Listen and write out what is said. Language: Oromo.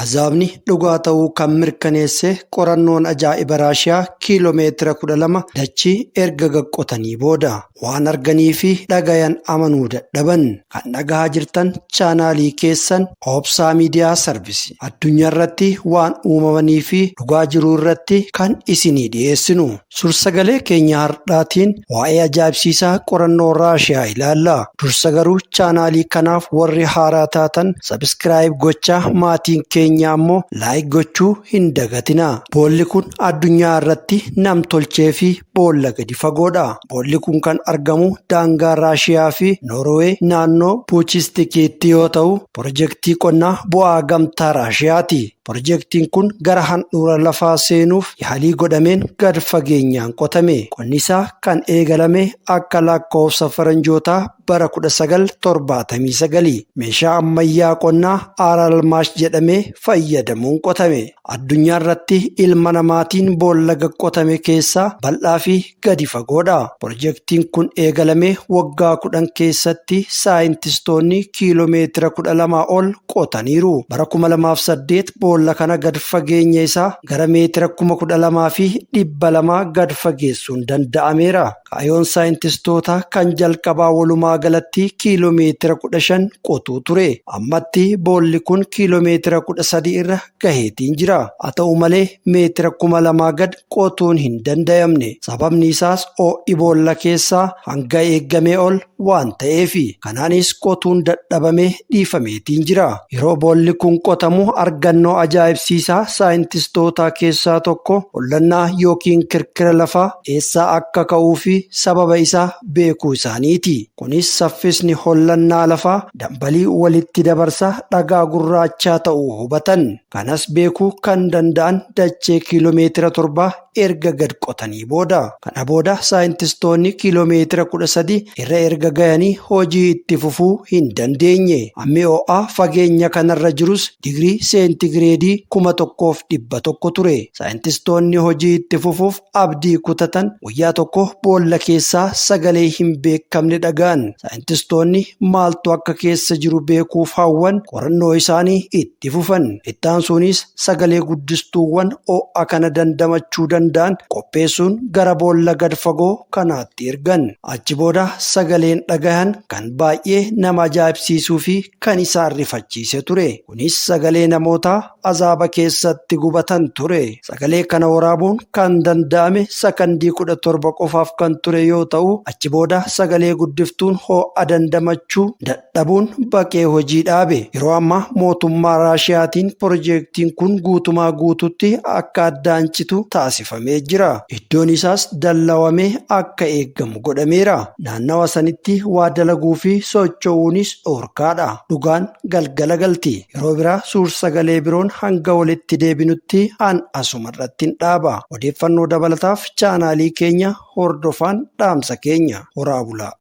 Azaabni dhugaa ta'uu kan mirkaneesse qorannoon ajaa'iba Raashiyaa kiiloomeetira 12 dachii erga gaqqotanii booda waan arganii fi dhagayan amanuu dadhaban. Kan dhagahaa jirtan chaanaalii keessan Obsaa Miidiyaa Sarvisi. Addunyaa irratti waan uumamanii fi dhugaa jiru irratti kan isinii dhiyeessinu. Suur-sagalee keenya har'aatiin waa'ee ajaa'ibsiisaa qorannoo Raashiyaa ilaalla. Dursa garuu chaanaalii kanaaf warri haaraa taatan subscribe gochaa maatiin keenya ammoo like gochuu hin dagatina. Boolli kun addunyaa irratti nam-tolchee fi boolla gadi fagoodha. Boolli kun kan argamu daangaa Raashiyaa fi Noorwee naannoo Puuchistikiitti yoo ta'u, pirojektii qonnaa bu'aa gamtaa Raashiyaati. Pirojektiin kun gara handhuura lafaa seenuuf yaalii godhameen gad fageenyaan qotame. Qonni isaa kan eegalame akka lakkoofsa faranjootaa bara 1979. Meeshaa ammayyaa qonnaa Aaralmaash jedhamee fayyadamuun qotame. Addunyaa irratti ilma namaatiin boolla qotame keessaa bal'aa fi gadi fagoodha. Pirojektiin kun eegalamee waggaa 10 keessatti saayintistoonni kiiloomeetira 12 ol qotaniiru. Bara 2008 boolla kana gad fageenya isaa gara meetira 12,200 gad fageessuun danda'ameera. Kaayyoon saayintistoota kan jalqabaa walumaa galatti kiiloomeetira 15 qotuu ture. Ammatti boolli kun kiiloomeetira 13 irra gaheetiin jira. Haa ta'u malee meetira 2000 gad qotuun hin danda'amne. Sababni isaas ho'i boolla keessaa hanga eegamee ol waan ta'eefi. Kanaanis qotuun dadhabamee dhiifameetiin jira. Yeroo boolli kun qotamu argannoo ajaa'ibsiisaa saayintistoota keessaa tokko hollannaa yookiin kirkira lafaa eessaa akka ka'uu fi sababa isaa beekuu isaaniiti. Kunis saffisni hollannaa lafaa dambalii walitti dabarsa dhagaa gurraachaa ta'uu hubatan. Kanas beekuu kan danda'an dachee kiiloomeetira 7 erga gad qotanii booda. Kana booda saayintistoonni kiiloomeetira 13 irra erga gayanii hojii itti fufuu hin dandeenye. Hammi ho'aa fageenya kanarra jirus digirii seentigireedii 1100 ture. Saayintistoonni hojii itti fufuuf abdii kutatan guyyaa tokko boolla keessaa sagalee hin beekamne dhaga'an. Saayintistoonni maaltu akka keessa jiru beekuuf hawwan qorannoo isaanii itti fufan. Ittaansuunis sagalee guddistuuwwan ho'a kana dandamachuu danda'an qopheessuun gara boolla gad fagoo kanaatti ergan. Achi booda sagaleen dhagahan kan baay'ee nama ajaa'ibsiisuu fi kan isaan rifachiise ture. Kunis sagalee namoota azaaba keessatti gubatan ture. Sagalee kana waraabuun kan danda'ame sakandii 17 qofaaf kan ture yoo ta'u, achi booda sagalee guddiftuun ho'a dandamachuu dadhabuun baqee hojii dhaabe. Yeroo ammaa mootummaa Raashiyaatiin pirojektiin kun guutumaa guututti akka addaan citu taasifamee jira. Iddoon isaas dallawamee akka eegamu godhameera. Naannawa sanitti waa dalaguu fi socho'uunis dhoorkaadha. Dhugaan galgala galti. Yeroo biraa suur-sagalee biroon hanga walitti deebinutti an asuma irratti hin dhaaba. Odeeffannoo dabalataaf chaanaalii keenya hordofaan dhaamsa keenya. Horaa bulaa.